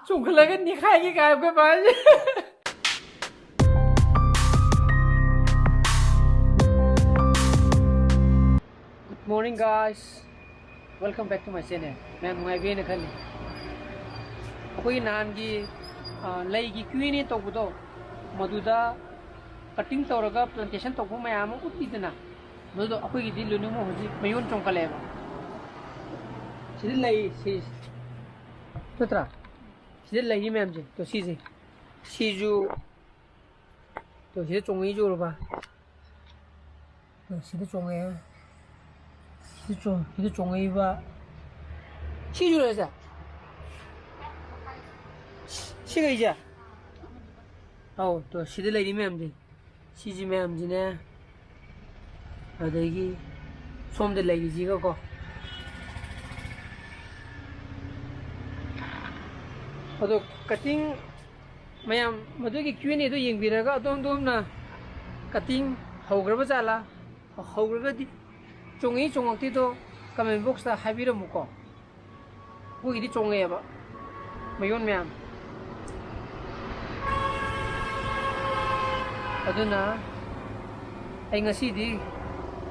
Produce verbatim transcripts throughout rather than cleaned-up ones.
ꯆꯣꯡꯈꯠꯂꯒ ꯅꯤꯈꯥꯏꯒꯦ ꯀꯥꯏ ꯑꯩꯈꯣꯏ ꯄꯥꯁꯦ꯫ Good morning, guys. Welcome back to my channel. ꯃꯌꯥꯝ ꯅꯨꯡꯉꯥꯏꯕꯤꯅ ꯈꯜꯂꯤ꯫ ꯑꯩꯈꯣꯏꯒꯤ ꯅꯍꯥꯟꯒꯤ, ꯑ, ꯂꯩꯒꯤ Q and A ꯇꯧꯕꯗꯣ, ꯃꯗꯨꯗ cutting ꯇꯧꯔꯒ plantation ꯇꯧꯕ ꯃꯌꯥꯝ ꯑꯃ ꯎꯠꯂꯤꯗꯅ, ꯃꯗꯨꯗꯣ ꯑꯩꯈꯣꯏꯒꯤꯗꯤ ꯂꯣꯏꯅꯃꯛ ꯍꯧꯖꯤꯛ ꯃꯌꯣꯟ ꯆꯣꯡꯈꯠꯂꯛꯑꯦꯕ꯫ ꯁꯤꯗ ꯂꯩ, ꯁꯤ ꯅꯠꯇ꯭ꯔꯥ? ꯁꯤꯗ ꯂꯩꯔꯤ ꯃꯌꯥꯝꯁꯦ, ꯇꯣ ꯁꯤꯁꯦ, ꯁꯤꯁꯨ, ꯇꯣ ꯁꯤꯗ ꯆꯣꯡꯉꯛꯏꯁꯦ ꯎꯔꯕ? ꯇꯣ ꯁꯤꯗ ꯆꯣꯡꯉꯛꯑꯦ꯫ ꯁꯤꯗ ꯆꯣꯡ-, ꯁꯤꯗ ꯆꯣꯡꯉꯛꯏꯕ꯫ ꯁꯤꯁꯨ ꯂꯩꯁꯦ? ꯁꯤꯈꯩꯁꯦ? ꯑꯧ, ꯇꯣ ꯁꯤꯗ ꯂꯩꯔꯤ ꯃꯌꯥꯝꯁꯦ꯫ ꯁꯤꯁꯤ ꯃꯌꯥꯝꯁꯤꯅꯦ, ꯑꯗꯒꯤ ꯁꯣꯝꯗ ꯂꯩꯔꯤꯁꯤꯒꯀꯣ꯫ ꯑꯗꯣ cutting ꯃꯌꯥꯝ ꯃꯗꯨꯒꯤ Q and A ꯗꯨ ꯌꯦꯡꯕꯤꯔꯒ ꯑꯗꯣꯝ ꯑꯗꯣꯝꯅ cutting ꯍꯧꯈ꯭ꯔꯕ ꯖꯥꯠꯂꯥ? ꯍꯧꯈ꯭ꯔꯒꯗꯤ ꯆꯣꯡꯉꯤ ꯆꯣꯡꯉꯛꯇꯦꯗꯣ comment box ꯇ ꯍꯥꯏꯕꯤꯔꯝꯃꯨꯀꯣ꯫ ꯑꯩꯈꯣꯏꯒꯤꯗꯤ ꯆꯣꯡꯉꯛꯑꯦꯕ ꯃꯌꯣꯟ ꯃꯌꯥꯝ꯫ ꯑꯗꯨꯅ ꯑꯩ ꯉꯁꯤꯗꯤ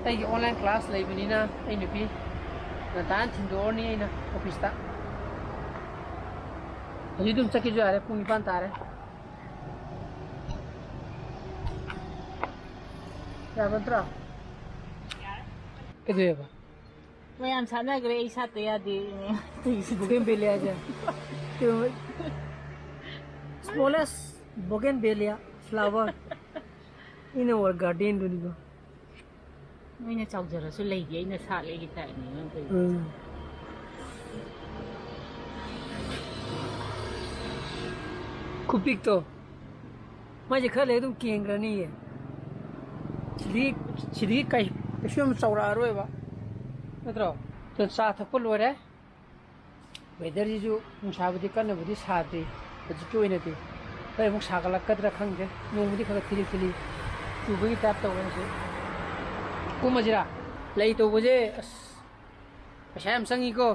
ꯑꯩꯒꯤ online class ꯂꯩꯕꯅꯤꯅ ꯑꯩ ꯅꯨꯄꯤ ꯉꯟꯇꯥꯅ ꯊꯤꯟꯗꯣꯛꯑꯅꯤ ꯑꯩꯅ office ꯇ꯫ ꯍꯧꯖꯤꯛ ꯑꯗꯨꯝ ꯆꯠꯈꯤꯁꯨ ꯌꯥꯔꯦ, ꯄꯨꯡ ꯅꯤꯄꯥꯟ ꯇꯥꯔꯦ꯫ ꯌꯥꯕ ꯅꯠꯇ꯭ꯔꯣ? ꯀꯩꯗꯧꯋꯦꯕ? ꯃꯌꯥꯝ ꯁꯥꯟꯅꯈ꯭ꯔꯦ, ꯑꯩ ꯁꯥꯠꯇ ꯌꯥꯗꯦ꯫ Bougainvillea say. Smallest bougainvillea flower in our garden ꯗꯨꯅꯤꯀꯣ꯫ ꯃꯣꯏꯅ ꯆꯥꯎꯖꯔꯁꯨ ꯂꯩꯗꯤ ꯑꯩꯅ ꯁꯥꯠꯂꯦꯒꯤ type ꯅꯦ ꯃꯣꯏꯅ ꯇꯧꯔꯤꯁꯦ꯫ ꯎꯝ꯫ ꯈꯨꯄꯤꯛꯇꯣ꯫ ꯃꯥꯏꯁꯦ ꯈꯔ ꯂꯩ ꯑꯗꯨꯝ ꯀꯦꯟꯈ꯭ꯔꯅꯤꯌꯦ꯫ ꯁꯤꯗꯤ, ꯁꯤꯗꯤ ꯀꯩ-, ꯀꯩꯁꯨ ꯌꯥꯝ ꯆꯥꯎꯔꯛꯑꯔꯣꯏꯕ꯫ ꯅꯠꯇ꯭ꯔꯣ? ꯑꯗꯨ ꯆꯥ ꯊꯛꯄ ꯂꯣꯏꯔꯦ꯫ Weather ꯁꯤꯁꯨ ꯅꯨꯡꯁꯥꯕꯨꯗꯤ ꯀꯟꯅꯕꯨꯗꯤ ꯁꯥꯗ꯭ꯔꯤ ꯍꯧꯖꯤꯛꯀꯤ ꯑꯣꯏꯅꯗꯤ꯫ ꯍꯣꯔꯦꯟ ꯑꯃꯨꯛ ꯁꯥꯒꯠꯂꯛꯀꯗ꯭ꯔꯥ ꯈꯪꯗꯦ꯫ ꯅꯣꯡꯕꯨꯗꯤ ꯈꯔ ꯈꯔ ꯊꯤꯂꯤ ꯊꯤꯂꯤ ꯆꯨꯕꯒꯤ type ꯇꯧꯋꯦ ꯍꯧꯖꯤꯛ꯫ ꯀꯨꯝꯃꯁꯤꯔꯥ? ꯂꯩ ꯇꯧꯕꯁꯦ ꯑꯁ ꯄꯩꯁꯥ ꯌꯥꯝ ꯆꯪꯉꯤꯀꯣ꯫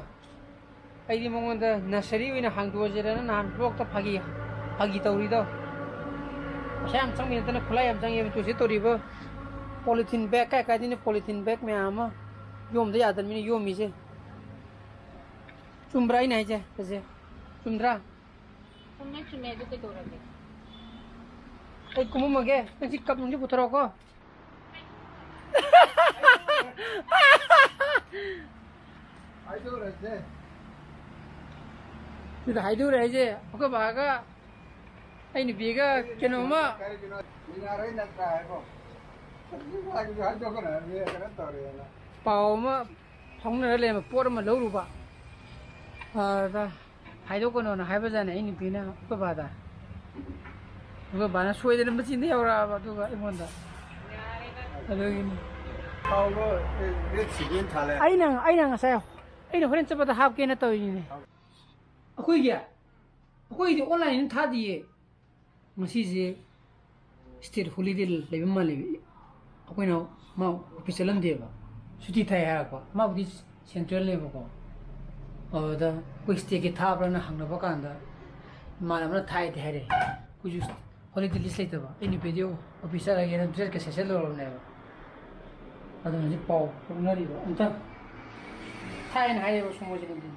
ꯑꯩꯗꯤ ꯃꯉꯣꯟꯗ ꯅꯁꯔꯤ ꯑꯣꯏꯅ ꯍꯥꯡꯗꯣꯛꯑꯁꯤꯔꯅ ꯅꯍꯥꯟ ꯕ꯭ꯂꯣꯛꯇ ꯐꯥꯒꯤ, ꯐꯥꯒꯤ ꯇꯧꯔꯤꯗꯣ꯫ ꯄꯩꯁꯥ ꯌꯥꯝ ꯆꯪꯕ ꯅꯠꯇꯅ ꯈꯨꯠꯂꯥꯏ ꯌꯥꯝ ꯆꯪꯉꯦꯕ ꯇꯨꯁꯦ ꯇꯧꯔꯤꯕ꯫ ꯄꯣꯂꯤꯊꯤꯟ ꯕꯦꯒ, ꯀꯥꯏ ꯀꯥꯏꯗꯩꯅꯣ ꯄꯣꯂꯤꯊꯤꯟ ꯕꯦꯒ ꯃꯌꯥꯝ ꯑꯃ ꯌꯣꯝꯗ ꯌꯥꯗꯕꯅꯤꯅ ꯌꯣꯝꯃꯤꯁꯦ꯫ ꯆꯨꯝꯕ꯭ꯔꯥ ꯑꯩꯅ ꯍꯥꯏꯁꯦ? ꯐꯖꯩ꯫ ꯆꯨꯝꯗ꯭ꯔꯥ? ꯆꯨꯝꯃꯦ, ꯆꯨꯝꯃꯦ꯫ ꯑꯗꯨ ꯀꯩꯗꯧꯔꯒꯦ? ꯑꯩ ꯀꯨꯝꯃꯝꯃꯒꯦ꯫ ꯅꯪ ꯁꯤ ꯀꯞ ꯅꯨꯡꯁꯤ ꯄꯨꯊꯣꯔꯛꯑꯣꯀꯣ꯫ ꯍꯥꯏꯗꯣꯔꯁꯦ꯫ ꯁꯤꯗ ꯍꯥꯏꯗꯣꯔꯦ ꯍꯥꯏꯁꯦ, ꯑꯩꯈꯣꯏ ꯕꯥꯒ ꯑꯩ ꯅꯨꯄꯤꯒ ꯀꯩꯅꯣꯝꯃ ꯀꯔꯤꯒꯤꯅꯣ? ꯃꯤꯅꯥꯔꯩ ꯅꯠꯇ꯭ꯔꯥ ꯍꯥꯏꯕꯣ? ꯍꯧꯖꯤꯛ ꯋꯥꯒꯤꯁꯨ ꯍꯥꯏꯗꯣꯛꯀꯅꯨ ꯍꯥꯏꯕꯅꯤ, ꯀꯩꯅꯣ ꯇꯧꯔꯦꯅ꯫ ꯄꯥꯎ ꯑꯃ ꯐꯥꯎꯅꯔ ꯂꯩꯔꯝꯕ ꯄꯣꯠ ꯑꯃ ꯂꯧꯔꯨꯕ꯫ ꯑꯗ ꯍꯥꯏꯗꯣꯛꯀꯅꯣꯅ ꯍꯥꯏꯕꯖꯥꯠꯅꯦ ꯑꯩ ꯅꯨꯄꯤꯅ ꯑꯩꯈꯣꯏ ꯕꯥꯗ꯫ ꯑꯩꯈꯣꯏ ꯕꯥꯅ ꯁꯣꯏꯗꯅ ꯃꯆꯤꯟꯗ ꯌꯧꯔꯛꯑꯕ, ꯑꯗꯨꯒ ꯑꯩꯉꯣꯟꯗ꯫ ꯑꯗꯨꯒꯤꯅꯤ꯫ ꯄꯥꯎꯗꯣ ꯑꯦ, ꯗꯦꯠ ꯁꯤꯛꯁꯇ ꯊꯥꯂꯦ꯫ ꯑꯩꯅ, ꯑꯩꯅ ꯉꯁꯥꯏ, ꯑꯩꯅ ꯍꯣꯔꯦꯟ ꯆꯠꯄꯗ ꯍꯥꯞꯀꯦꯅ ꯇꯧꯔꯤꯅꯤꯅꯦ꯫ ꯑꯩꯈꯣꯏꯒꯤ, ꯑꯩꯈꯣꯏꯗꯤ ꯑꯣꯟꯂꯥꯏꯟ ꯊꯥꯗꯤꯌꯦ꯫ ꯉꯁꯤꯁꯦ ꯁ꯭ꯇꯦꯠ ꯍꯣꯂꯤꯗꯦ ꯂꯩꯕ ꯃꯥꯜꯂꯦꯕ꯫ ꯑꯩꯈꯣꯏꯅ ꯃꯥ ꯑꯣꯐꯤꯁ ꯆꯠꯂꯝꯗꯦꯕ, ꯁꯨꯇꯤ ꯊꯥꯏ ꯍꯥꯏꯔꯛꯄ꯫ ꯃꯥꯕꯨꯗꯤ ꯁꯦꯟꯇ꯭ꯔꯦꯜꯅꯦꯕꯀꯣ꯫ ꯑꯗꯨꯗ ꯑꯩꯈꯣꯏ ꯁ꯭ꯇꯦꯠꯀꯤ ꯊꯥꯕ꯭ꯔꯥꯅ ꯍꯪꯅꯕ ꯀꯥꯟꯗ ꯏꯃꯥꯟꯅꯕꯅ ꯊꯥꯏꯗꯤ ꯍꯥꯏꯔꯛꯑꯦ꯫ ꯑꯩꯈꯣꯏꯁꯨ ꯍꯣꯂꯤꯗꯦ ꯂꯤꯁ ꯂꯩꯇꯕ꯫ ꯑꯩ ꯅꯨꯄꯤꯗꯤ ꯑꯣꯐꯤꯁ ꯆꯠꯂꯒꯦꯅ ꯗ꯭ꯔꯦꯁꯀ ꯁꯦꯠꯆꯜꯂꯨꯔꯕꯅꯦꯕ꯫ ꯑꯗꯨꯅ ꯍꯧꯖꯤꯛ ꯄꯥꯎ ꯐꯥꯎꯅꯔꯤꯕ꯫ ꯑꯝꯇ ꯊꯥꯏꯅ ꯍꯥꯏꯔꯦꯕ ꯁꯨꯝ ꯃꯣꯏꯁꯦ ꯅꯨꯡꯊꯤꯜ꯫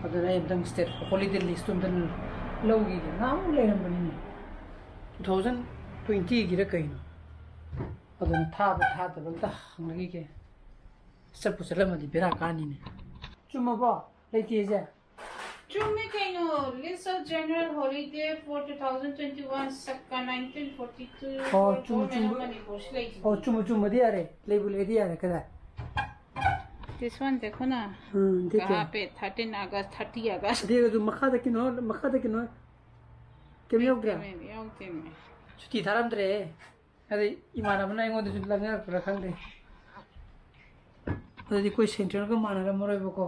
ꯑꯗꯨꯅ ꯑꯩ ꯑꯝꯇꯪ ꯁ꯭ꯇꯦꯠ ꯍꯣꯂꯤꯗꯦ ꯂꯤꯁꯇꯨ ꯑꯝꯇꯪ ꯂꯧꯈꯤꯒꯦ꯫ ꯅꯍꯥꯟꯃꯨꯛ ꯂꯩꯔꯝꯕꯅꯤꯅꯦ, ꯇꯨ ꯊꯥꯎꯖꯟ ꯇ꯭ꯋꯦꯟꯇꯤꯒꯤꯔ ꯀꯩꯅꯣ꯫ ꯑꯗꯨꯅ ꯊꯥꯕ ꯊꯥꯗꯕ ꯑꯝꯇ ꯍꯪꯅꯈꯤꯒꯦ꯫ ꯆꯠꯄꯨ ꯆꯠꯂꯝꯃꯗꯤ ꯕꯦꯔꯥ ꯀꯥꯅꯤꯅꯦ꯫ ꯆꯨꯝꯃꯕꯣ? ꯂꯩꯇꯦꯁꯦ? ꯆꯨꯝꯃꯤ ꯀꯩꯅꯣ, list of general holiday for two thousand twenty-one, ꯁꯛꯀ nineteen forty-two ꯑꯣ, for ꯆꯨꯝꯃꯤ, government ꯆꯨꯝꯃꯤ꯫ Of ꯃꯅꯤꯄꯨꯔꯁꯤ ꯂꯩꯁꯤꯗꯤ꯫ ꯑꯣ, ꯆꯨꯝꯃꯤ, ꯆꯨꯝꯃꯗꯤ ꯌꯥꯔꯦ꯫ ꯂꯩꯕꯨ ꯂꯩꯔꯗꯤ ꯌꯥꯔꯦ꯫ ꯀꯗꯥꯏ? This one देखो ना। ꯎꯝ, देखो। कहाँ पे? Thirteen August, thirty August꯫ ꯑꯗꯨ ꯃꯈꯥꯗ ꯀꯩꯅꯣ, ꯃꯈꯥꯗ ꯀꯩꯅꯣ ꯀꯩꯝ ꯌꯥꯎꯗ꯭ꯔꯦ? ꯌꯥꯎꯗꯦꯃꯦ꯫ ꯁꯨꯇꯤ ꯊꯥꯔꯝꯗ꯭ꯔꯦ꯫ ꯑꯗꯩ ꯏꯃꯥꯟꯅꯕꯅ ꯑꯩꯉꯣꯟꯗꯁꯨ ꯂꯪꯅꯔꯛꯄ꯭ꯔꯥ ꯈꯪꯗꯦ꯫ ꯑꯗꯨꯗꯤ ꯑꯩꯈꯣꯏ ꯁꯦꯟꯇ꯭ꯔꯦꯜꯒ ꯃꯥꯟꯅꯔꯝꯃꯔꯣꯏꯕꯀꯣ꯫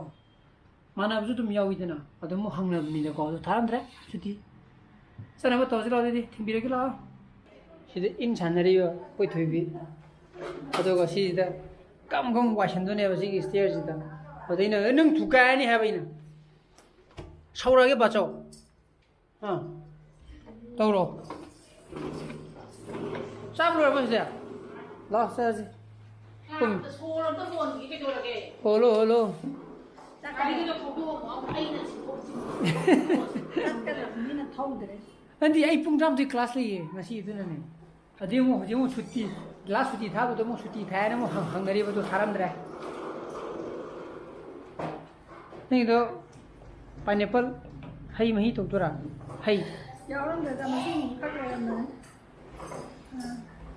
ꯃꯥꯟꯅꯕꯁꯨ ꯑꯗꯨꯝ ꯌꯥꯎꯋꯤꯗꯅ, ꯑꯗꯨꯝ ꯍꯪꯅꯕꯅꯤꯅꯀꯣ꯫ ꯑꯗꯨ ꯊꯥꯔꯝꯗ꯭ꯔꯦ ꯁꯨꯇꯤ꯫ ꯆꯠꯅꯕ ꯇꯧꯔꯁꯤ ꯂꯥꯛꯑꯣ ꯑꯗꯨꯗꯤ, ꯊꯤꯟꯕꯤꯔꯒꯦ ꯂꯥꯛꯑꯣ꯫ ꯁꯤꯗ ꯏꯟ ꯁꯥꯟꯅꯔꯤꯕ ꯑꯩꯈꯣꯏ ꯊꯣꯏꯕꯤ꯫ ꯑꯗꯨꯒ ꯁꯤꯁꯤꯗ ꯀꯝ ꯀꯝ ꯋꯥꯏꯁꯟꯗꯣꯏꯅꯦꯕ ꯁꯤꯒꯤ ꯁ꯭ꯇꯦꯌꯔꯁꯤꯗ꯫ ꯑꯗꯩ ꯅꯪ, "ꯅꯪ ꯊꯨꯒꯥꯏꯔꯅꯤ ꯍꯥꯏꯕ ꯑꯩꯅ꯫ ꯁꯧꯔꯛꯑꯒꯦ ꯕꯥꯆꯧ꯫ ꯑꯥ, ꯇꯧꯔꯣ꯫ ꯆꯥꯕ ꯂꯣꯏꯔꯕ ꯁꯤꯗꯤ? ꯂꯥꯛꯑꯣ, ꯆꯥꯁꯤ꯫ ꯀꯨꯝ꯫ ꯁꯣꯔ ꯑꯝꯇ ꯍꯣꯟꯈꯤꯒꯦ ꯀꯩꯗꯧꯔꯒꯦ? ꯍꯣꯜꯂꯣ, ꯍꯣꯜꯂꯣ꯫ ꯒꯥꯔꯤꯗꯨꯗ ꯊꯧꯗꯣꯛꯑꯝꯃꯣ, ꯑꯩꯅ ꯁꯤꯗꯣꯛ ꯁꯤꯗꯣꯛ꯫ ꯆꯠꯀꯗꯕ ꯃꯤꯅ ꯊꯧꯗ꯭ꯔꯦ꯫ ꯅꯪꯗꯤ ꯑꯩ ꯄꯨꯡ ꯇꯔꯥꯃꯥꯊꯣꯏ class ꯂꯩꯌꯦ ꯉꯁꯤ, ꯑꯗꯨꯅꯅꯦ꯫ ꯑꯗꯨꯗꯤ ꯑꯃꯨꯛ, ꯍꯧꯖꯤꯛ ꯑꯃꯨꯛ ꯁꯨꯇꯤ, last ꯁꯨꯇꯤ ꯊꯥꯕꯗꯣ ꯑꯃꯨꯛ ꯁꯨꯇꯤ ꯊꯥꯏꯅ ꯑꯃꯨꯛ ꯍꯪ-, ꯍꯪꯅꯔꯤꯕꯗꯣ ꯊꯥꯔꯝꯗ꯭ꯔꯦ꯫ ꯅꯪꯒꯤꯗꯣ pineapple ꯍꯩ ꯃꯍꯤ ꯇꯧꯗꯣꯏꯔꯥ? ꯍꯩ꯫ ꯌꯥꯎꯔꯝꯗ꯭ꯔꯦꯗ, ꯃꯁꯤꯡ ꯈꯛ ꯂꯩꯔꯝꯕꯅꯤ꯫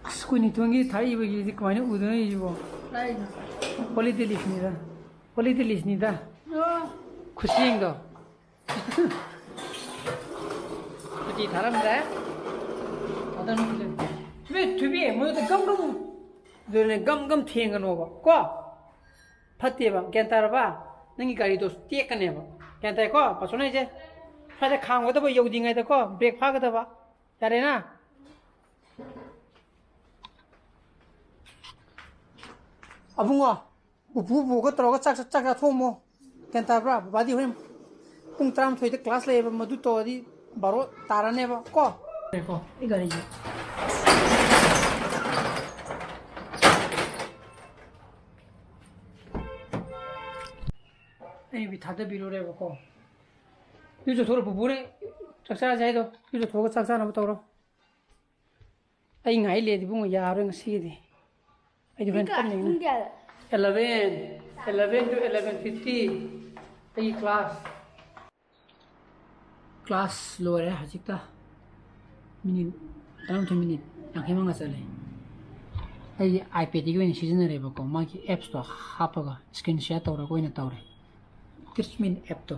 ꯑꯁ, ꯑꯩꯈꯣꯏ ꯅꯤꯊꯣꯟꯒꯤ ꯊꯥꯔꯛꯏꯕꯒꯤꯗꯤ ꯀꯃꯥꯏꯅ ꯎꯗꯣꯏꯅꯣ ꯑꯩꯁꯤꯕꯣ? ꯀꯥꯏꯗ? Holiday listꯅꯤꯗ꯫ Holiday listꯅꯤꯗ꯫ ꯑꯣ꯫ ꯈꯨꯠꯁꯦꯝꯗꯣ꯫ ꯁꯨꯇꯤ ꯊꯥꯔꯝꯗ꯭ꯔꯦ꯫ ꯑꯗꯨꯅ ꯊꯨꯕꯤ, ꯊꯨꯕꯤ, ꯃꯣꯏꯗ ꯒꯝ ꯒꯝ꯫ ꯑꯗꯨꯅꯦ, ꯒꯝ ꯒꯝ ꯊꯦꯡꯒꯅꯣꯕ, ꯀꯣ? ꯐꯠꯇꯦꯕ, ꯒ꯭ꯌꯥꯟ ꯇꯥꯔꯕ? ꯅꯪꯒꯤ ꯒꯥꯔꯤꯗꯣ ꯇꯦꯛꯀꯅꯦꯕ꯫ ꯒ꯭ꯌꯥꯟ ꯇꯥꯏꯀꯣ? ꯄꯥꯁꯣꯟ ꯍꯥꯏꯁꯦ꯫ ꯁ꯭ꯋꯥꯏꯗ ꯈꯥꯝꯒꯗꯕ ꯌꯧꯗ꯭ꯔꯤꯉꯩꯗꯀꯣ, brake ꯐꯥꯒꯗꯕ꯫ ꯌꯥꯔꯦꯅ? ꯑꯕꯨꯡꯉꯣ, ꯄꯨꯄꯨ ꯕꯣꯛꯀ ꯇꯧꯔꯒ ꯆꯥꯛ, ꯆꯥꯛ ꯆꯥꯊꯣꯛꯑꯝꯃꯣ꯫ ꯒ꯭ꯌꯥꯟ ꯇꯥꯕ꯭ꯔꯥ? ꯕꯕꯥꯗꯤ ꯍꯣꯔꯦꯟ ꯄꯨꯡ ꯇꯔꯥꯃꯥꯊꯣꯏꯗ class ꯂꯩꯌꯦꯕ, ꯃꯗꯨ ꯇꯧꯔꯗꯤ ꯕꯥꯔꯣ ꯇꯥꯔꯅꯦꯕ ꯀꯣ꯫ ꯉꯥꯏꯈꯣ, ꯑꯩ ꯒꯥꯔꯤꯁꯦ꯫ ꯑꯩ ꯅꯨꯄꯤ ꯊꯥꯗꯕꯤꯔꯨꯔꯦꯕꯀꯣ꯫ ꯏꯔꯨ ꯆꯠꯊꯣꯛꯑꯣ ꯄꯨꯄꯨꯅꯦ, ꯆꯥꯛ ꯆꯥꯔꯁꯦ ꯍꯥꯏꯗꯣ꯫ ꯏꯔꯨ ꯆꯠꯊꯣꯛꯑꯒ ꯆꯥꯛ ꯆꯥꯅꯕ ꯇꯧꯔꯣ꯫ ꯑꯩ ꯉꯥꯏ ꯂꯩꯔꯗꯤ ꯏꯕꯨꯡꯉꯣ ꯌꯥꯔꯣꯏ ꯉꯁꯤꯒꯤꯗꯤ꯫ ꯑꯩꯗꯤ ꯍꯣꯔꯦꯟ ꯄꯨꯡ ꯀꯌꯥ, ꯇꯞꯅ ꯌꯦꯡꯅꯤ꯫ ꯄꯨꯡ ꯀꯌꯥꯗ? Eleven, eleven to eleven fifty ꯑꯩꯒꯤ class꯫ Class ꯂꯣꯏꯔꯦ ꯍꯧꯖꯤꯛꯇ꯫ Minute ꯇꯔꯥꯃꯥꯊꯣꯏ, minute ꯌꯥꯡꯈꯩ ꯃꯉꯥ ꯆꯠꯂꯦ꯫ ꯑꯩꯒꯤ iPadꯇꯒꯤ ꯑꯣꯏꯅ ꯁꯤꯖꯤꯟꯅꯔꯦꯕꯀꯣ, ꯃꯥꯒꯤ appsꯇꯣ ꯍꯥꯞꯄꯒ screen share ꯇꯧꯔꯒ ꯑꯣꯏꯅ ꯇꯧꯔꯦ꯫ Teachmeet appꯇꯣ꯫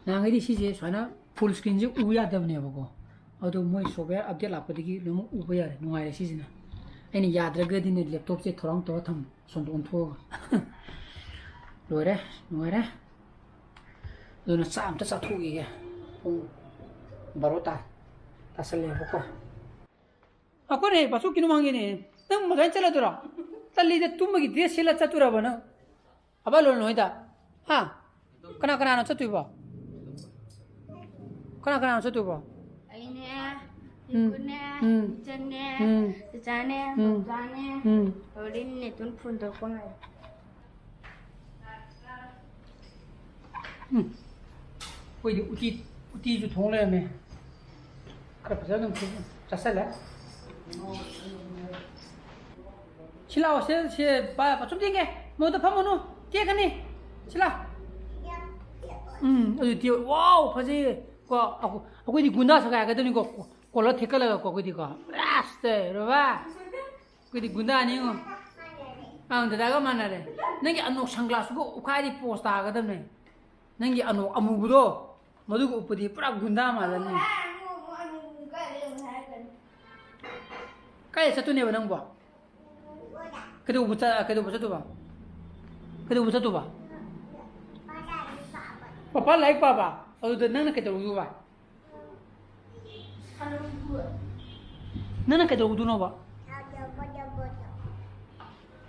ꯅꯍꯥꯟꯈꯩꯗꯤ ꯁꯤꯁꯦ ꯁꯨꯃꯥꯏꯅ full screenꯁꯦ ꯎ ꯌꯥꯗꯕꯅꯦꯕꯀꯣ꯫ ꯑꯗꯣ ꯃꯣꯏ software update ꯂꯥꯛꯄꯗꯒꯤ ꯂꯣꯏꯅꯃꯛ ꯎꯕ ꯌꯥꯔꯦ, ꯅꯨꯡꯉꯥꯏꯔꯦ ꯁꯤꯁꯤꯅ꯫ ꯑꯩꯅ ꯌꯥꯗ꯭ꯔꯒꯗꯤꯅꯦ laptopꯁꯦ ꯊꯧꯔꯥꯡ ꯇꯧꯔ ꯊꯝꯕ, ꯁꯣꯝꯗ ꯑꯣꯟꯊꯣꯛꯑꯒ꯫ ꯂꯣꯏꯔꯦ, ꯅꯨꯡꯉꯥꯏꯔꯦ꯫ ꯑꯗꯨꯅ ꯆꯥꯛ ꯑꯝꯇ ꯆꯥꯊꯣꯛꯈꯤꯒꯦ꯫ ꯄꯨꯡ ꯕꯥꯔꯣ ꯇꯥ-, ꯇꯥꯁꯜꯂꯦꯕꯀꯣ꯫ ꯑꯩꯈꯣꯏꯅ ꯍꯦꯛ ꯕꯥꯆꯧ ꯀꯩꯅꯣꯝ ꯍꯪꯒꯦꯅꯦ꯫ ꯅꯪ ꯃꯗꯨꯃꯥꯏꯅ ꯆꯠꯂꯗꯣꯏꯔꯣ? ꯇꯜꯂꯤꯗ, ꯇꯨꯝꯕꯒꯤ dress ꯁꯦꯠꯂ ꯆꯠꯇꯣꯏꯔꯕ ꯅꯪ? ꯑꯕꯥ ꯂꯣꯟ ꯍꯣꯏꯗ꯫ ꯍꯥ? ꯀꯅꯥ ꯀꯅꯥꯅꯣ ꯆꯠꯇꯣꯏꯕꯣ? ꯀꯅꯥ ꯀꯅꯥꯅꯣ ꯆꯠꯇꯣꯏꯕꯣ? ꯑꯩꯅꯦ, ꯎꯝ, ꯏꯀꯨꯅꯦ, ꯎꯝ, ꯏꯆꯟꯅꯦ, ꯎꯝ, ꯆꯆꯥꯅꯦ, ꯎꯝ, ꯕꯣꯆꯥꯅꯦ, ꯎꯝ꯫ ꯍꯣꯔꯦꯟ ꯅꯦꯇꯨꯟ ꯐꯣꯟ ꯇꯧꯔꯛꯄ ꯉꯥꯏ꯫ ꯎꯝ꯫ ꯑꯩꯈꯣꯏꯗꯤ ꯎꯇꯤ, ꯎꯇꯤꯁꯨ ꯊꯣꯡ ꯂꯩꯔꯝꯃꯦ꯫ ꯈꯔ ꯐꯖꯅ ꯑꯗꯨꯝ ꯆꯥꯁꯜꯂꯦ꯫ ꯁꯤ ꯂꯥꯛꯑꯣ, ꯁꯤ, ꯁꯤ, ꯄꯥ-, ꯄꯥꯆꯨꯝ ꯊꯦꯡꯒꯦ꯫ ꯃꯉꯣꯟꯗ ꯐꯝꯃꯨꯅꯨ꯫ ꯇꯦꯛꯀꯅꯤ꯫ ꯁꯤ ꯂꯥꯎ꯫ ꯎꯝ, ꯑꯗꯨ ꯇꯦꯛ-, ꯋꯥꯎ, ꯐꯖꯩꯌꯦ꯫ ꯀꯣ, ꯑꯩꯈꯣ-, ꯑꯩꯈꯣꯏꯗꯤ ꯒꯨꯟꯗꯥ ꯁꯒꯥꯏꯒꯗꯕꯅꯤꯀꯣ꯫ ꯀꯣ-, ꯀꯣꯂꯔ ꯊꯦꯛꯀꯠꯂꯒꯀꯣ ꯑꯩꯈꯣꯏꯗꯤꯀꯣ꯫ ꯑꯁ, ꯇꯦ, ꯔꯣꯕꯥ꯫ ꯑꯩꯈꯣꯏꯗꯤ ꯒꯨꯟꯗꯥꯅꯤ ꯌꯦꯡꯉꯣ꯫ ꯑꯪ, ꯗꯗꯥꯒ ꯃꯥꯟꯅꯔꯦ꯫ ꯅꯪꯒꯤ ꯑꯅꯣꯛ ꯁꯟꯒ꯭ꯂꯥꯁꯇꯨꯒ ꯎꯞꯈꯥꯏꯔꯗꯤ ꯄꯣꯁ ꯇꯥꯒꯗꯕꯅꯦ꯫ ꯅꯪꯒꯤ ꯑꯅꯣꯛ ꯑꯃꯨꯕꯗꯣ, ꯃꯗꯨꯒ ꯎꯞꯄꯗꯤ ꯄꯨꯔꯥ ꯒꯨꯟꯗꯥ ꯃꯥꯜꯂꯅꯤ꯫ ꯀꯥꯏꯗ ꯆꯠꯇꯣꯏꯅꯦꯕ ꯅꯪꯕꯣ? ꯀꯩꯗꯧꯕ ꯆꯠ-, ꯀꯩꯗꯧꯕ ꯆꯠꯇꯣꯏꯕ? ꯀꯩꯗꯧꯕ ꯆꯠꯇꯣꯏꯕ? ꯄꯄꯥ ꯂꯥꯏꯔꯤꯛ ꯄꯥꯕ꯫ ꯑꯗꯨꯗ ꯅꯪꯅ ꯀꯩꯗꯧꯔꯨꯗꯣꯏꯕ? ꯅꯪꯅ ꯀꯩꯗꯧꯔꯨꯗꯣꯏꯅꯣꯕ?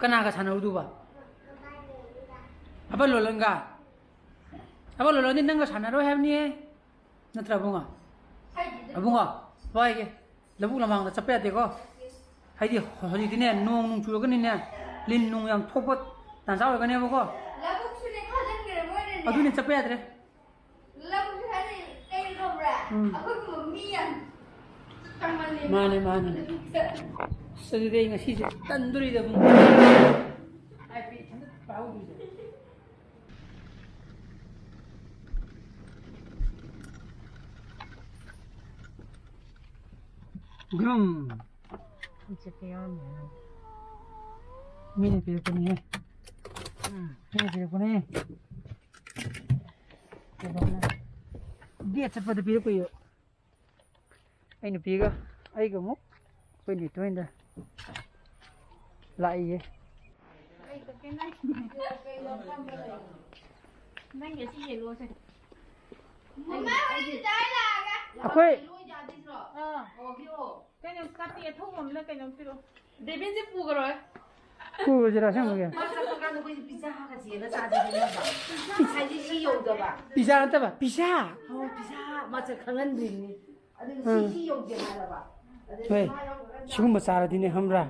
ꯀꯅꯥꯒ ꯁꯥꯟꯅꯔꯨꯗꯣꯏꯕ? ꯑꯕ ꯂꯣꯂꯟꯒ? ꯑꯕ ꯂꯣꯂꯟꯗꯤ ꯅꯪꯒ ꯁꯥꯟꯅꯔꯣꯏ ꯍꯥꯏꯕꯅꯤꯍꯦ꯫ ꯅꯠꯇ꯭ꯔꯥ ꯑꯕꯨꯡꯉꯣ? ꯑꯕꯨꯡꯉꯣ, ꯋꯥꯏꯒꯦ꯫ ꯂꯧꯕꯨꯛ ꯂꯃꯥꯡꯗ ꯆꯠꯄ ꯌꯥꯗꯦꯀꯣ꯫ ꯍꯥꯏꯗꯤ ꯍꯧꯖꯤꯛꯇꯤꯅꯦ, ꯅꯣꯡ ꯅꯨꯡ ꯆꯨꯔꯒꯅꯤꯅꯦ, ꯂꯤꯟ ꯅꯨꯡ ꯌꯥꯝ ꯊꯣꯛꯄ ꯇꯥꯟꯖꯥ ꯑꯣꯏꯒꯅꯦꯕꯀꯣ꯫ ꯂꯧꯕꯨꯛꯁꯨꯅꯦ ꯐꯥꯖꯤꯟꯈ꯭ꯔꯦ ꯃꯣꯏꯅꯅꯦ꯫ ꯑꯗꯨꯅꯦ, ꯆꯠꯄ ꯌꯥꯗ꯭ꯔꯦ꯫ ꯂꯧꯕꯨꯛꯁꯨ ꯍꯥꯏꯗꯤ ꯀꯩꯅꯣ ꯈꯪꯕ꯭ꯔꯥ? ꯎꯝ꯫ ꯑꯩꯈꯣꯏꯒꯨꯝꯕ ꯃꯤ ꯌꯥꯝ ꯆꯪꯃꯜꯂꯦ꯫ ꯃꯥꯅꯦ, ꯃꯥꯅꯦ꯫ ꯑꯁ, ꯑꯗꯨꯗꯤ ꯑꯩ ꯉꯁꯤꯁꯦ ꯇꯟꯗꯣꯔꯤꯗ, ꯑꯃꯨꯛ꯫ ꯍꯥꯏꯗꯤ ꯏꯊꯟꯇ ꯄꯥꯍꯧꯗꯣꯏꯁꯦ꯫ ꯒ꯭ꯔꯨꯝ꯫ ꯃꯤꯅ ꯄꯤꯔꯛꯄꯅꯤꯍꯦ꯫ ꯃꯤꯅ ꯄꯤꯔꯛꯄꯅꯦ꯫ ꯀꯩꯅꯣꯅ꯫ Date ꯆꯠꯄꯗ ꯄꯤꯔꯛꯄ꯫ ꯑꯩ ꯅꯨꯄꯤꯒ ꯑꯩꯒ ꯑꯃꯨꯛ ꯑꯩꯈꯣꯏ ꯅꯦꯇꯣꯏꯅ ꯂꯥꯛꯏꯌꯦ꯫ ꯅꯪꯒꯤ ꯑꯁꯤ ꯌꯦꯜꯂꯣꯁꯦ꯫ ꯃꯃꯥ ꯍꯣꯏꯗꯤ ꯆꯥꯏ ꯂꯥꯛꯑꯒ꯫ ꯑꯩꯈꯣꯏ ꯂꯣꯏ ꯌꯥꯗꯣꯏꯁꯤꯔꯣ? ꯑꯥ꯫ ꯑꯣ, ꯄꯤꯔꯛꯑꯣ꯫ ꯀꯩꯅꯣ, ꯀꯥꯇꯤ ꯑꯊꯧꯕ ꯑꯃꯅ ꯀꯩꯅꯣꯝ ꯄꯤꯔꯛꯑꯣ꯫ ꯗꯦꯕꯤꯟꯁꯦ ꯄꯨꯈꯔꯣꯏ꯫ ꯄꯨꯔꯁꯤꯔꯥ ꯑꯁꯦꯡꯕꯒꯤ? ꯃꯥ ꯆꯠꯄ ꯀꯥꯟꯗ ꯑꯩꯈꯣꯏꯗꯤ ꯄꯤꯖꯥꯒ ꯆꯦꯒ ꯆꯥꯁꯤꯗꯅꯕ꯫ ꯉꯁꯥꯏꯗꯤ ꯁꯤ ꯌꯧꯗꯕ꯫ ꯄꯤꯖꯥ ꯅꯠꯇꯕ, ꯄꯤꯖꯥ꯫ ꯑꯣ, ꯄꯤꯖꯥ꯫ ꯃꯥ ꯆꯠ ꯈꯪꯍꯟꯗ꯭ꯔꯤꯅꯤ꯫ ꯑꯗꯨꯒ ꯁꯤ, ꯎꯝ꯫ ꯁꯤ ꯌꯧꯗꯦ ꯍꯥꯏꯔꯕ꯫ ꯑꯗꯨꯗꯤ ꯍꯣꯏ꯫ ꯃꯥ ꯌꯧꯔꯒ ꯁꯤꯒꯨꯝꯕ ꯆꯥꯔꯗꯤꯅꯦ, ꯈꯪꯕ꯭ꯔꯥ?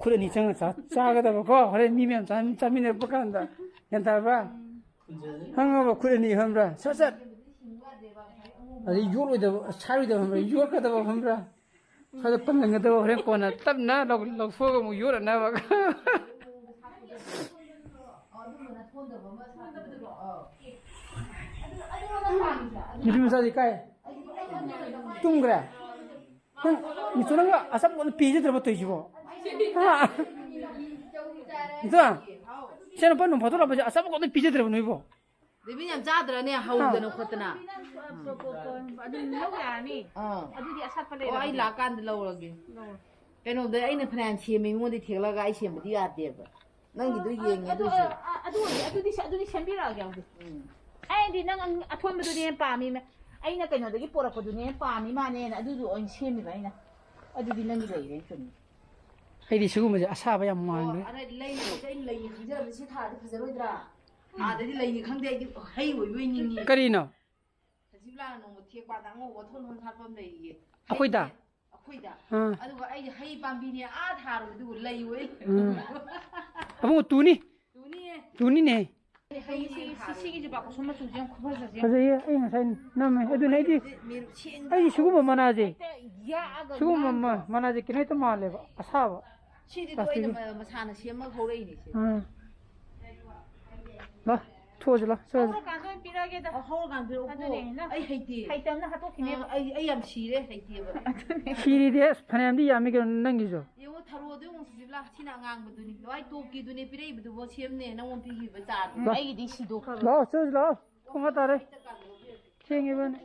ꯈꯨꯠ ꯑꯅꯤ ꯆꯪꯉ ꯆꯥ-, ꯆꯥꯒꯗꯕꯀꯣ꯫ ꯍꯣꯔꯦꯟ ꯃꯤ ꯃꯌꯥꯝ ꯆꯥ-, ꯆꯥꯃꯤꯟꯅꯔꯛꯄ ꯀꯥꯟꯗ꯫ ꯒ꯭ꯌꯥꯟ ꯇꯥꯔꯕ꯭ꯔꯥ? ꯈꯪꯉꯕ? ꯈꯨꯠ ꯑꯅꯤ, ꯈꯪꯕ꯭ꯔꯥ? ꯁꯠ ꯁꯠ꯫ ꯑꯗꯩ ꯌꯣꯠꯂꯣꯏꯗꯕ, ꯁꯥꯔꯣꯏꯗꯕ, ꯈꯪꯕ꯭ꯔꯥ? ꯌꯣꯠꯀꯗꯕ, ꯈꯪꯕ꯭ꯔꯥ? ꯁ꯭ꯋꯥꯏꯗ ꯄꯜꯂꯝꯒꯗꯕ, ꯍꯣꯔꯦꯟ ꯀꯣꯟꯅ ꯇꯞꯅ ꯂꯧ-, ꯂꯧꯊꯣꯛꯑꯒ ꯑꯃꯨꯛ ꯌꯣꯠꯅꯅꯕ꯫ ꯅꯨꯄꯤ ꯃꯆꯥꯗꯤ ꯀꯥꯏ? ꯇꯨꯝꯈ꯭ꯔꯦ? ꯅꯪ, ꯅꯤꯇꯨ, ꯅꯪ ꯑꯆꯥꯄꯣꯠ ꯑꯝꯇ ꯄꯤꯖꯗ꯭ꯔꯕ ꯇꯧꯔꯤꯁꯤꯕꯣ? ꯍꯥ? ꯅꯤꯇꯨ, ꯏꯆꯥꯅꯨꯄꯥ ꯅꯣꯡ ꯐꯥꯗꯣꯛ ꯂꯥꯛꯄꯁꯦ ꯑꯆꯥꯄꯣꯠ ꯑꯝꯇ ꯄꯤꯖꯗ꯭ꯔꯕ ꯅꯣꯏꯕꯣ? ꯗꯦꯕꯤ ꯌꯥꯝ ꯆꯥꯗ꯭ꯔꯅꯦ, ꯍꯧꯗꯅ ꯈꯣꯠꯇꯅ꯫ ꯑꯗꯨꯝ ꯂꯧ ꯌꯥꯔꯅꯤ꯫ ꯑꯥ꯫ ꯑꯗꯨꯗꯤ ꯑꯁꯠꯄ ꯑꯣ, ꯑꯩ ꯂꯩꯔꯕꯅꯦ꯫ ꯂꯥꯛꯀꯥꯟꯗ ꯂꯧꯔꯒꯦ꯫ ꯂꯧꯔꯣ꯫ ꯀꯩꯅꯣꯗ ꯑꯩꯅ ꯐꯅꯌꯥꯝ ꯁꯦꯝꯃꯦ, ꯃꯤꯉꯣꯟꯗ ꯊꯦꯛꯂꯒ ꯑꯩ ꯁꯦꯝꯕꯗꯤ ꯌꯥꯗꯦꯕ꯫ ꯅꯪꯒꯤꯗꯣ ꯑ, ꯌꯦꯡꯉꯦ ꯑꯗꯨ, ꯑꯗꯨꯏꯁꯨ꯫ ꯑ, ꯑ, ꯑꯗꯨ ꯑꯣꯏꯔꯗꯤ, ꯑꯗꯨꯗꯤ ꯁꯦ-, ꯑꯗꯨꯗꯤ ꯁꯦꯝꯕꯤꯔꯛꯑꯒꯦ ꯍꯧꯖꯤꯛ꯫ ꯎꯝ꯫ ꯑꯩꯗꯤ ꯅꯪ ꯑꯊꯣꯟꯕꯗꯨꯅꯦ ꯄꯥꯝꯃꯤ, ꯑꯩꯅ ꯀꯩꯅꯣꯗꯒꯤ ꯄꯣꯔꯛꯄꯗꯨꯅꯦ ꯄꯥꯝꯃꯤ ꯃꯥꯅꯦꯅ ꯑꯗꯨꯗꯣ ꯑꯣꯏꯅ ꯁꯦꯝꯃꯤꯕ ꯑꯩꯅ꯫ ꯑꯗꯨꯗꯤ ꯅꯪꯒꯤ ꯂꯩꯔꯦ ꯆꯨꯝꯃꯤ꯫ ꯑꯩꯗꯤ ꯁꯤꯒꯨꯝꯕꯁꯦ ꯑꯁꯥꯕ ꯌꯥꯝ ꯑꯣ, ꯃꯥꯟꯕ꯫ ꯑꯗ ꯂꯩ, ꯑꯩꯅ ꯂꯩꯅꯤ ꯈꯪꯖꯔꯝꯃꯦ, ꯁꯤ ꯊꯥꯔꯗꯤ ꯐꯖꯔꯣꯏꯗ꯭ꯔꯥ? ꯑꯥꯗꯗꯤ ꯂꯩꯅꯤ ꯈꯪꯗꯦ, ꯑꯩꯗꯤ ꯍꯩ ꯑꯣꯏꯕꯣꯏ ꯅꯤꯡꯉꯤ꯫ ꯀꯔꯤꯅꯣ? ꯁꯖꯤꯕꯂꯥꯅ ꯅꯣꯡꯃ ꯊꯦꯛꯄꯗ ꯑꯉꯧꯕ ꯊꯣꯟ ꯊꯣꯟ ꯁꯥꯠꯄ ꯑꯃ ꯂꯩꯌꯦ꯫ ꯑꯩꯈꯣꯏꯗ? ꯑꯩꯈꯣꯏꯗ꯫ ꯑꯥ꯫ ꯑꯗꯨꯒ ꯑꯩꯗꯤ ꯍꯩ ꯄꯥꯝꯕꯤꯅꯦ ꯑꯥ ꯊꯥꯔꯨꯕ, ꯑꯗꯨꯒ ꯂꯩ ꯑꯣꯏ꯫ ꯎꯝ꯫ ꯑꯕꯨꯡꯉꯣ, ꯇꯨꯅꯤ꯫ ꯇꯨꯅꯤꯌꯦ꯫ ꯇꯨꯅꯤꯅꯦ꯫ ꯍꯩ ꯁꯤ, ꯁꯤ, ꯁꯤꯒꯤꯁꯦ ꯄꯥꯛꯀꯨꯁꯨꯝ ꯃꯆꯨꯁꯦ ꯌꯥꯝ ꯈꯨꯐꯖꯁꯦ ꯌꯥꯝ꯫ ꯐꯖꯩꯌꯦ, ꯑꯩ ꯉꯁꯥꯏ ꯅꯝꯃꯦ꯫ ꯑꯗꯨꯅ ꯑꯩꯗꯤ, ꯃꯤꯔꯨꯛ ꯁꯦꯡꯅ ꯑꯩꯗꯤ ꯁꯤꯒꯨꯝꯕ ꯃꯅꯥꯁꯦ, ꯍꯦꯛꯇ ꯌꯥꯛꯑꯒ ꯁꯤꯒꯨꯝꯕ ꯃ-, ꯉꯥꯡꯗ꯭ꯔꯣ? ꯃꯅꯥꯁꯦ ꯀꯩꯅꯣ ꯍꯦꯛꯇ ꯃꯥꯜꯂꯦꯕ, ꯑꯁꯥꯕ꯫ ꯁꯤꯗꯤ ꯄ꯭ꯂꯥꯁꯇꯤꯛꯀꯤ꯫ ꯂꯣꯏꯅ ꯃ-, ꯃꯁꯥꯅ ꯁꯦꯝꯃꯒ ꯍꯧꯔꯛꯏꯅꯦ ꯁꯦ꯫ ꯑꯥ꯫ ꯂꯥ, ꯊꯣꯛꯑꯁꯤ ꯂꯥ, ꯆꯠꯂꯁꯤ꯫ ꯍꯧꯔꯀꯥꯟꯗ ꯑꯣꯏꯅ ꯄꯤꯔꯛꯑꯒꯦꯗ꯫ ꯑ, ꯍꯧꯔꯀꯥꯟꯗ ꯄꯤꯔꯛꯎꯀꯣ꯫ ꯑꯗꯨꯅꯦ, ꯅꯪ ꯑꯩ ꯍꯩꯇꯦ꯫ ꯍꯩꯇꯕꯅ ꯍꯥꯠꯇꯣꯛꯈꯤꯅꯦꯕ꯫ ꯑ, ꯑꯩ, ꯑꯩ ꯌꯥꯝ ꯁꯤꯔꯦ, ꯍꯩꯇꯦꯕ꯫ ꯑꯗꯨꯅꯦ꯫ ꯁꯤꯔꯤꯗꯤ ꯑꯁ ꯐꯅꯌꯥꯝꯗꯤ ꯌꯥꯝꯃꯤ ꯀꯩꯅꯣ ꯅꯪꯒꯤꯁꯨ꯫ ꯌꯦꯡꯉꯣ, ꯊꯔꯣꯗꯣ ꯌꯦꯡꯉꯣ, ꯁꯤꯁꯤꯕꯂꯥ, ꯁꯤꯅ ꯑꯉꯥꯡꯕꯗꯨꯅꯤ꯫ ꯂꯋꯥꯏ ꯇꯣꯛꯀꯤꯗꯨꯅꯦ ꯄꯤꯔꯛꯏꯕꯗꯨꯕꯣ, ꯁꯦꯝꯅꯦ ꯅꯪꯉꯣꯟꯗ ꯄꯤꯈꯤꯕ ꯆꯥꯔꯗꯤ꯫ ꯂꯥ-, ꯑꯩꯒꯤꯗꯤ ꯁꯤꯗꯣꯛꯈ꯭ꯔꯕ꯫ ꯂꯥꯛꯑꯣ, ꯆꯠꯂꯁꯤ ꯂꯥꯛꯑꯣ꯫ ꯄꯨꯡ ꯑꯃ ꯇꯥꯔꯦ꯫ ꯊꯦꯡꯉꯤꯕꯅꯤ꯫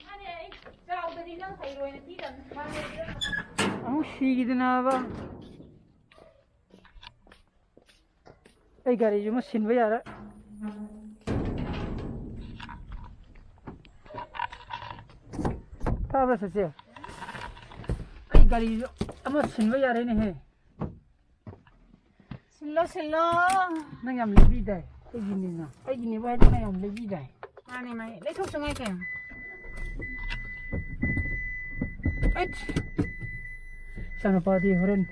ꯃꯥꯅꯦ, ꯑꯩ ꯆꯥꯎꯗꯗꯤ ꯅꯪ ꯍꯩꯔꯣꯏꯅ ꯄꯤꯗꯕꯅꯤ꯫ ꯑꯃꯨꯛ ꯁꯤꯈꯤꯗꯅꯕ꯫ ꯑꯩ ꯒꯥꯔꯤꯁꯤꯃ ꯁꯤꯟꯕ ꯌꯥꯔꯦ꯫ ꯇꯥꯕ꯭ꯔꯥ, ꯆꯦꯆꯦ? ꯑꯩ ꯀꯔꯤꯁꯨ ꯑꯃ ꯁꯤꯟꯕ ꯌꯥꯔꯦꯅꯦꯍꯦ꯫ ꯁꯤꯜꯂꯣ, ꯁꯤꯜꯂꯣ꯫ ꯅꯪ ꯌꯥꯝ ꯂꯩꯕꯤꯗꯥꯏ? ꯑꯩꯒꯤꯅꯤꯅ꯫ ꯑꯩꯒꯤꯅꯦꯕꯨ ꯍꯥꯏꯗꯤ ꯅꯪ ꯌꯥꯝ ꯂꯩꯕꯤꯗꯥꯏ? ꯃꯥꯅꯦ, ꯃꯥꯅꯦ꯫ ꯂꯩꯊꯣꯛꯁꯨ ꯉꯥꯏ ꯀꯩꯅꯣ꯫ ꯑꯩꯠ! ꯏꯆꯥꯅꯨꯄꯥꯗꯤ ꯍꯣꯔꯦꯟ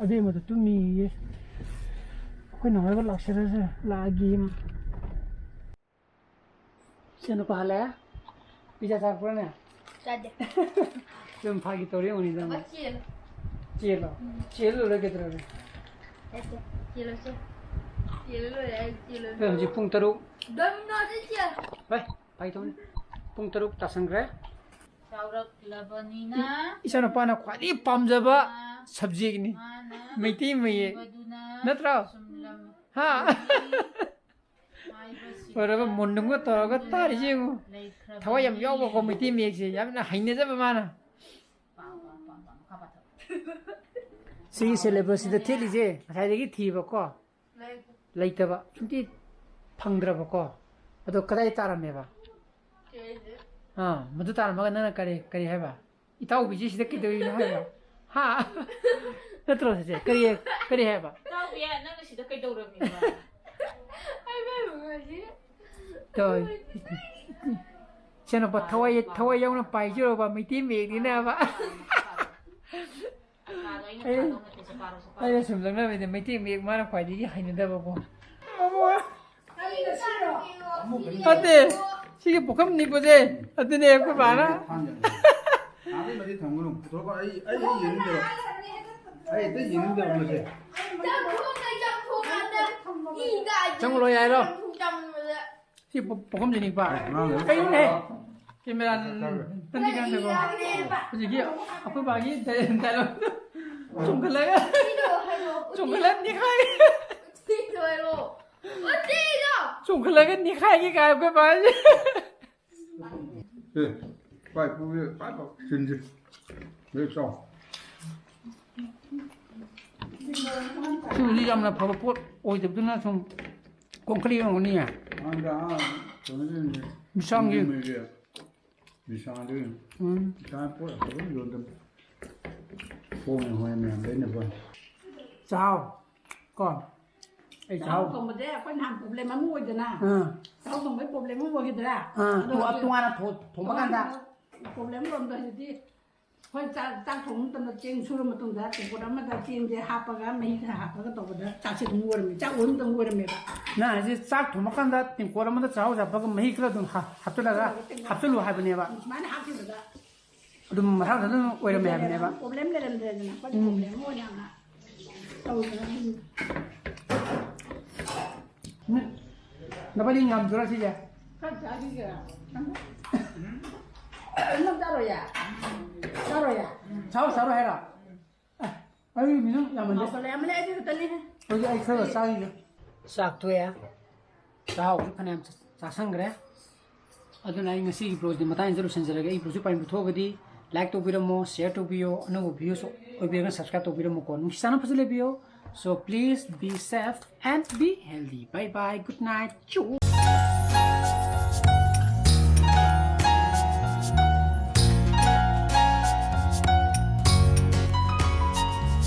ꯑꯕꯦꯝꯃꯗ ꯇꯨꯝꯃꯤꯌꯦ꯫ ꯑꯩꯈꯣꯏ ꯅꯍꯣꯏꯒ ꯂꯥꯛꯆꯔꯁꯦ, ꯂꯥꯛꯑꯒꯦ꯫ ꯏꯆꯥꯅꯨꯄꯥ ꯍꯜꯂꯛꯑꯦ? ꯄꯤꯖꯥ ꯆꯥꯔꯛꯄ꯭ꯔꯣꯅꯦ? ꯆꯥꯗꯦ꯫ ꯑꯗꯨꯝ ꯐꯥꯒꯤ ꯇꯧꯔꯤ ꯑꯣꯏꯅꯤꯗ꯫ ꯑꯃ ꯆꯦꯜꯂꯣ꯫ ꯆꯦꯜꯂꯣ? ꯎꯝ꯫ ꯆꯦꯜꯂꯨꯔꯦ ꯀꯩꯗꯧꯔꯒꯦ? ꯆꯠꯁꯦ꯫ ꯆꯦꯜꯂꯨꯁꯦ꯫ ꯆꯦꯜꯂꯨ ꯂꯣꯏꯔꯦ, ꯑꯩ ꯆꯦꯜꯂꯨ ꯑꯦ, ꯍꯧꯖꯤꯛ ꯂꯣꯏꯔꯦ꯫ ꯄꯨꯡ ꯇꯔꯨꯛ꯫ ꯗꯣꯃꯤꯅꯣꯁꯇ ꯆꯦꯜ꯫ ꯍꯣꯏ, ꯐꯥꯒꯤ ꯇꯧꯅꯤ꯫ ꯄꯨꯡ ꯇꯔꯨꯛ ꯇꯥꯁꯟꯈ꯭ꯔꯦ꯫ ꯆꯥꯎꯔꯛꯂꯕꯅꯤꯅ ꯏ-, ꯏꯆꯥꯅꯨꯄꯥꯅ ꯈ꯭ꯋꯥꯏꯗꯒꯤ ꯄꯥꯝꯖꯕ ꯃꯥ-, subjectꯅꯤ꯫ ꯃꯥꯅ ꯃꯩꯇꯩ ꯃꯌꯦꯛ꯫ ꯅꯤꯡꯕꯗꯨꯅ ꯅꯠꯇ꯭ꯔꯣ? ꯁꯨꯝ ꯂꯝ ꯍꯥ? ꯍꯥꯏꯕꯁꯤꯗ ꯑꯣꯏꯔꯒ ꯃꯨꯟꯅꯨꯝꯒ ꯇꯧꯔꯒ ꯇꯥꯔꯤꯁꯦ ꯌꯦꯡꯉꯨ꯫ ꯂꯩꯈ꯭ꯔꯕꯅꯤ꯫ ꯊꯋꯥꯏ ꯌꯥꯝ ꯌꯥꯎꯕꯀꯣ, ꯃꯩꯇꯩ ꯃꯌꯦꯛꯁꯦ ꯌꯥꯝꯅ ꯍꯩꯅꯖꯕ ꯃꯥꯅ꯫ ꯄꯥ, ꯄꯥ, ꯄꯥ, ꯄꯥ, ꯃꯈꯥ ꯄꯥꯊꯧ꯫ ꯁꯤꯒꯤ syllabusꯁꯤꯗ ꯊꯦꯠꯂꯤꯁꯦ ꯉꯁꯥꯏꯗꯒꯤ ꯊꯤꯕꯀꯣ꯫ ꯂꯩꯇꯦ꯫ ꯂꯩꯇꯕ, ꯁꯨꯡꯊꯤ ꯐꯪꯗ꯭ꯔꯕꯀꯣ꯫ ꯑꯗꯣ ꯀꯗꯥꯏ ꯇꯥꯔꯝꯃꯦꯕ? ꯀꯩ ꯍꯥꯏꯁꯦ? ꯑꯥ, ꯃꯗꯨ ꯇꯥꯔꯝꯃꯒ ꯅꯪꯅ ꯀꯔꯤ, ꯀꯔꯤ ꯍꯥꯏꯕ? "ꯏꯇꯥꯎꯕꯤꯁꯤ ꯁꯤꯗ ꯀꯩꯗꯧꯔꯤꯅꯣ?" ꯍꯥꯏꯕ? ꯍꯥ? ꯅꯠꯇ꯭ꯔꯣ ꯁꯤꯁꯦ? ꯀꯔꯤ, ꯀꯔꯤ ꯍꯥꯏꯕ? "ꯏꯇꯥꯎꯕꯤ, ꯅꯪꯅ ꯁꯤꯗ ꯀꯩꯗꯧꯔꯝꯃꯤꯕ?" ꯍꯥꯏꯕ ꯍꯥꯏꯕ ꯉꯁꯤ꯫ ꯇꯧ-, ꯏꯆꯥꯅꯨꯄꯥ ꯊꯋꯥꯏ, ꯊꯋꯥꯏ ꯌꯥꯎꯅ ꯄꯥꯏꯖꯔꯕ ꯃꯩꯇꯩ ꯃꯌꯦꯛꯅꯤꯅꯕ꯫ ꯑꯩꯅ, ꯑꯩꯅ ꯁꯨꯝ ꯂꯧꯅꯕꯗ ꯃꯩꯇꯩ ꯃꯌꯦꯛ ꯃꯥꯅ ꯈ꯭ꯋꯥꯏꯗꯒꯤ ꯍꯩꯅꯗꯕꯀꯣ꯫ ꯅꯠꯇꯦ, ꯁꯤꯒꯤ ꯄꯨꯈꯝ ꯅꯤꯛꯄꯁꯦ, ꯑꯗꯨꯅꯦ ꯑꯩꯈꯣꯏ ꯕꯥꯅ꯫ ꯊꯥꯡꯖ꯫ ꯑꯥꯗꯩ ꯃꯗꯤ ꯊꯝꯒꯅꯨ꯫ ꯄꯨꯊꯣꯔꯛꯀꯣ, ꯑꯩ, ꯑꯩ, ꯑꯩ ꯌꯦꯡꯅꯤꯡꯗꯦꯕ꯫ ꯑꯩ ꯍꯦꯛꯇ ꯌꯦꯡꯅꯤꯡꯗꯦꯕ ꯃꯁꯦ꯫ ꯆꯪꯉꯨ ꯂꯣꯏ ꯍꯥꯏꯔꯣ꯫ ꯁꯤ ꯄꯨ-, ꯄꯨꯈꯝꯁꯤ ꯅꯤꯛꯄ꯫ ꯑꯦ, ꯉꯥꯡꯗꯦ꯫ ꯀꯩꯅꯣꯅꯦ? ꯀꯦꯃꯦꯔꯥ ꯅꯪꯗꯤ ꯀꯥꯟꯗꯀꯣ꯫ ꯍꯧꯖꯤꯛꯀꯤ ꯑꯩꯈꯣꯏ ꯕꯥꯒꯤ ꯗꯥꯏ-, dialogueꯗꯣ ꯆꯣꯡꯈꯠꯂꯒ, ꯆꯣꯡꯈꯠꯂꯒ ꯅꯤꯛꯈꯥꯏ-, ꯆꯣꯡꯈꯠꯂꯒ ꯅꯤꯛꯈꯥꯏꯒꯦ ꯀꯥꯏ ꯑꯩꯈꯣꯏ ꯕꯥꯁꯦ꯫ ꯑꯦ, ꯄꯥꯏ ꯄꯨꯒꯦ, ꯄꯥꯏ ꯄꯥꯏ, ꯁꯤꯟꯁꯤ꯫ ꯍꯦꯛ ꯆꯥꯎ꯫ ꯁꯤ ꯍꯧꯖꯤꯛ ꯌꯥꯝꯅ ꯐꯕ ꯄꯣꯠ ꯑꯣꯏꯗꯕꯗꯨꯅ ꯁꯨꯝ ꯀꯣꯡꯈꯠꯂꯤ ꯑꯣꯏꯔꯝꯒꯅꯤꯌꯦ꯫ ꯃꯥꯡꯗ, ꯑꯥ, ꯀꯩꯅꯣꯗ ꯃꯤꯁꯥꯡꯒꯤ꯫ ꯃꯤꯁꯥꯡꯗ꯫ ꯎꯝ꯫ ꯃꯤꯁꯥꯡ ꯄꯣꯠ ꯑꯐꯕ ꯌꯣꯟꯗꯕ꯫ ꯍꯣꯏ, ꯍꯣꯏ, ꯃꯌꯥꯝ ꯂꯣꯏꯅ ꯍꯣꯏ꯫ ꯆꯥꯎ꯫ ꯀꯣ꯫ ꯑꯩ ꯆꯥꯎ꯫ ꯆꯥꯎ ꯊꯣꯡꯕꯁꯦ ꯑꯩꯈꯣꯏ ꯅꯍꯥꯟ problem ꯑꯃ ꯑꯣꯏꯗꯅ꯫ ꯑꯥ꯫ ꯆꯥꯎ ꯊꯣꯡꯕꯩ problem ꯑꯃ ꯑꯣꯏꯈꯤꯗ꯭ꯔꯥ? ꯑꯥ, ꯑꯗꯣ ꯇꯣꯉꯥꯟ-, ꯍꯧꯖꯤꯛ ꯇꯣꯉꯥꯟꯅ ꯊꯣ-, ꯊꯣꯡꯕ ꯀꯥꯟꯗ꯫ ꯇꯣꯉꯥꯟꯅ problem ꯑꯣꯏꯔꯝꯗꯣ ꯍꯧꯖꯤꯛꯇꯤ꯫ ꯍꯣꯏ, ꯆꯥꯛ, ꯆꯥꯛ ꯊꯣꯡꯕ ꯃꯇꯝꯗ ꯆꯦꯡ ꯁꯨꯔ ꯃꯇꯨꯡꯗ ꯇꯦꯡꯀꯣꯠ ꯑꯃꯗ ꯆꯦꯡꯁꯦ ꯍꯥꯞꯄꯒ ꯃꯍꯤ ꯈꯔ ꯍꯥꯞꯄꯒ ꯇꯧꯕꯗ ꯆꯥꯛꯁꯦ ꯑꯗꯨꯝ ꯑꯣꯏꯔꯝꯃꯤ꯫ ꯆꯥꯛ ꯑꯣꯏꯕ ꯃꯇꯝ ꯑꯣꯏꯔꯝꯃꯦꯕ꯫ ꯅꯪ ꯍꯥꯏꯁꯦ ꯆꯥꯛ ꯊꯣꯡꯕ ꯀꯥꯟꯗ ꯇꯦꯡꯀꯣꯠ ꯑꯃꯗ ꯆꯥꯛꯍꯥꯎꯁꯦ ꯍꯥꯞꯄꯒ ꯃꯍꯤ ꯈꯔ ꯑꯗꯨꯝ ꯍꯥ-, ꯍꯥꯞꯆꯤꯜꯂꯒ ꯍꯥꯞꯆꯤꯜꯂꯨ ꯍꯥꯏꯕꯅꯦꯕ꯫ ꯁꯨꯃꯥꯏꯅ ꯍꯥꯞꯈꯤꯕꯗ ꯑꯗꯨꯝ ꯃꯊꯪꯗ ꯑꯗꯨꯝ ꯑꯣꯏꯔꯝꯃꯦ ꯍꯥꯏꯕꯅꯦꯕ꯫ Problem ꯂꯩꯔꯝꯗ꯭ꯔꯦꯗꯅ, ꯑꯩꯈꯣꯏꯗꯤ ꯎꯝ꯫ Problem ꯑꯣꯏꯅ ꯌꯥꯝꯅ ꯇꯧꯗꯅ ꯑꯗꯨꯝ ꯎꯝ꯫ ꯅꯕꯥꯅꯤ ꯉꯝꯗꯣꯏꯔꯣ ꯁꯤꯁꯦ? ꯈꯔ ꯆꯥꯈꯤꯒꯦꯔꯥ? ꯅꯪ ꯆꯥꯔꯣꯏꯌꯦ? ꯆꯥꯔꯣꯏꯌꯦ? ꯆꯥꯔꯣꯏ, ꯆꯥꯔꯣꯏ ꯍꯥꯏꯔꯣ? ꯑꯦ, ꯑꯩ ꯃꯤꯅꯝ ꯌꯥꯝꯃꯟꯗꯦ꯫ ꯉꯥꯎꯈꯠꯂꯦ, ꯌꯥꯝꯃꯜꯂꯦ, ꯑꯩꯗꯤ ꯈꯛꯇꯅꯤꯍꯦ꯫ ꯍꯧꯖꯤꯛ ꯑꯩ ꯈꯔ ꯆꯥꯈꯤꯒꯦ꯫ ꯆꯥꯛ ꯇꯣꯛꯑꯦ꯫ ꯆꯥꯛꯍꯥꯎꯁꯨ ꯐꯅꯌꯥꯝ ꯆꯥ-, ꯆꯥꯁꯟꯈ꯭ꯔꯦ꯫ ꯑꯗꯨꯅ ꯑꯩ ꯉꯁꯤꯒꯤ vlogꯁꯤ ꯃꯇꯥꯡꯁꯤꯗ ꯂꯣꯏꯁꯤꯟꯖꯔꯒꯦ꯫ ꯑꯩ vlogꯁꯨ ꯄꯥꯝꯕꯤꯕ ꯊꯣꯛꯑꯒꯗꯤ like ꯇꯧꯕꯤꯔꯝꯃꯣ, share ꯇꯧꯕꯤꯌꯣ, ꯑꯅꯧꯕ viewꯁꯨ ꯑꯣꯏꯕꯤꯔꯒꯅ subscribe ꯇꯧꯕꯤꯔꯝꯃꯣꯀꯣ꯫ ꯅꯨꯡꯁꯤ ꯆꯥꯟꯅ ꯐꯖꯅ ꯂꯩꯕꯤꯌꯣ꯫ So please be safe and be healthy. Bye bye. Good night.